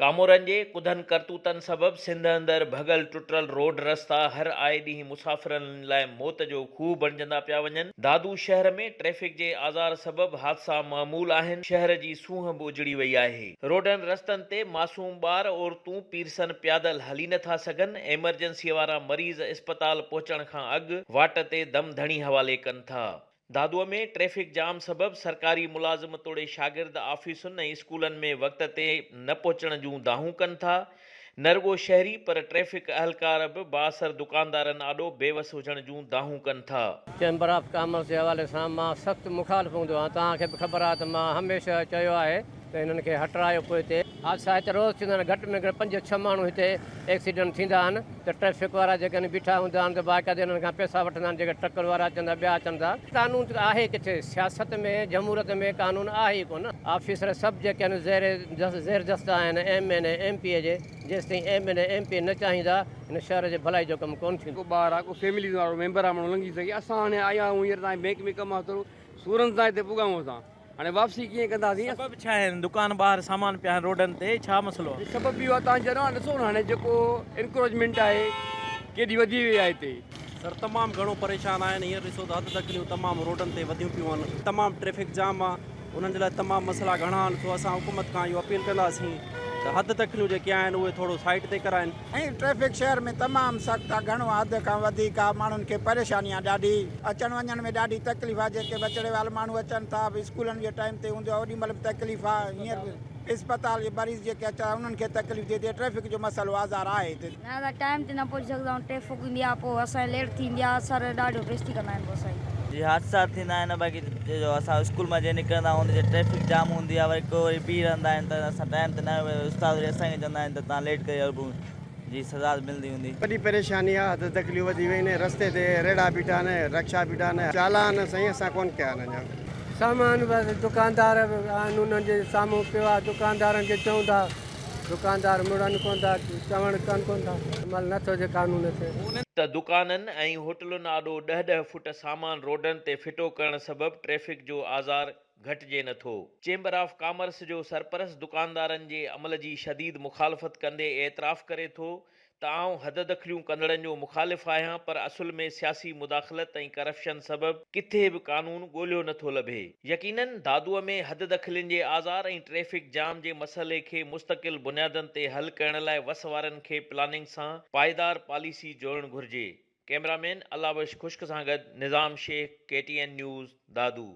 ڪامورن جي ڪڌن ڪرتوتن سبب سنڌ اندر ڀڳل ٽٽل روڊ رستا هر آئي ڏينهن مسافرن لاء موت جو کوهه بڻجندا پيا وڃن. دادو شهر ۾ ٽريفڪ جي آزار سبب حادثا معمول آهن، شهر جي سونهن به اجڙي وئي آهي. روڊن رستن تي معصوم ٻار، عورتون، پيرسن پيادل هلي نٿا سگهن، ايمرجنسي وارا مريض اسپتال پهچڻ کان اڳ واٽ تي دم ڌڻي حوالي ڪن ٿا. دادوء ۾ ٽريفڪ جام سبب سرڪاري ملازم توڙي شاگرد آفيسن ۽ اسڪولن ۾ وقت تي نه پهچڻ جون دانهون ڪن ٿا. نه رڳو شهري پر ٽريفڪ اهلڪار به بااثر دڪاندارن آڏو بيوس هجڻ جون دانهون ڪن ٿا. چيمبر آف ڪامرس جي حوالي سان مان سخت مخالف هوندو آهيان، توهان کي به خبر آهي ته مان هميشه چيو آهي ته هنن کي هٽرايو پوئتي. حادثا هتي روز ٿيندا آهن گهٽ ۾ گهٽ پنج ڇهه ماڻهو هتي ايڪسيڊنٽ ٿيندا آهن ته ٽريفڪ وارا جيڪي آهن بيٺا هوندا آهن ته باقاعدي انهن کان پئسا وٺندا آهن جيڪي ٽرڪن وارا اچن ٿا ٻيا اچن ٿا. قانون ته آهي ڪٿي سياست ۾ جمهوريت ۾ قانون آهي ئي ڪونه آفيسر سڀ جيڪي آهن زير زيردست آهن M N A M P A جي جيستائين M N A M P A نه چاهيندا هن شهر جي ڀلائي جو ڪم ڪونه ٿيندو. ڪو ٻار آ ڪو فيملي وارو ميمبر آ ماڻهو لنگهي سگهي اسان هاڻي آيا آهيون هينئر تائين بينڪ ۾ ڪم آ ٿورو سورن تان هتي پڳا آهيون اسان. هاڻي واپسي ڪيئن ڪنداسين. سبب ڇا آهن دڪان ٻاهر سامان پيا آهن روڊن تي ڇا مسئلو آهي. سبب اهو آهي تان جڏهن ڏسو نه هاڻي جيڪو انڪروچمينٽ آهي ڪيڏي وڌي وئي آهي هتي. سر تمام گهڻو پريشان آهن هينئر ڏسو ته حد دخليون تمام روڊن تي وڌيون پيون آهن تمام ٽريفڪ جام آهي انهن جي لاء تمام مسئلا گهڻا آهن سو اسان حڪومت کان اهو اپيل ڪنداسين ته حد دخليون جيڪي آهن اهي ٿورو سائيڊ تي ڪرائن. ۽ ٽريفڪ شهر ۾ تمام سخت آ گهڻو حد کان وڌيڪ آ ماڻهن کي پريشاني آ ڏاڍي اچڻ وڃڻ ۾ ڏاڍي تڪليف آ جيڪي ٻچڙي وال ماڻهو اچن ٿا به اسڪولن جي ٽائيم تي هوندو آ اوڏي مهل به تڪليف آ هينئر به اسپتال جي مريض جيڪي اچن ٿا انهن کي تڪليف ٿئي ٿي ٽريفڪ جو مسئلو آزار آهي هتي. نه اسان ٽائيم تي نه پهچي سگهندا آهيون ٽريفڪ هوندي آ پوء اسان جي ليٽ ٿيندي آ سر ڏاڍو بيستي ڪندا آهن پوء اسان جي. جي حادثا ٿيندا آهن باقي جو اسان اسڪول مان جي نڪرندا آهيون ته ٽريفڪ جام هوندي آهي وري ڪو وري بيهي رهندا آهن ته اسان ٽائيم تي نه استاد وري اسان کي چوندا آهن ته توهان ليٽ ڪري هلبو جي سزا ملندي هوندي. وڏي پريشاني آ حد دخليون وڌي ويون آهن رستي تي ريڙها بيٺا آهن رڪشا بيٺا آهن چالان سائين اسان ڪون ڪيا آهن اڃا. سامان بس دڪاندار آهن انهن جي سامهون پيو آهي دڪاندارن کي چئون ٿا دڪاندار مڙن ڪون ٿا چوڻ ڪن ڪون ٿا عمل نٿو ٿئي قانون تي. ته دڪانن ۽ هوٽلن آڏو ڏهه ڏهه فوٽ سامان روڊن تي ڦٽو ڪرڻ سبب ٽريفڪ جو آزار گهٽجي نٿو. چيمبر آف ڪامرس جو سرپرست دڪاندارن جي عمل جي شديد مخالفت ڪندي اعتراف ڪري ٿو ته آئون حددخليون ڪندڙن جو مخالف آهيان پر اصل ۾ سياسي مداخلت ۽ ڪرپشن سبب ڪٿي به قانون ڳوليو نه ٿو لڀي. يقينن دادوء ۾ حددخلين جي آزار ۽ ٽريفڪ جام جي مسئلي کي مستقل بنيادن تي حل ڪرڻ لاء وس وارن کي پلاننگ سان پائيدار پاليسي جوڙڻ گهرجي. ڪئميرا مين الله بخش خشڪ سان گڏ Nizam Shaikh, K T N news, Dadu.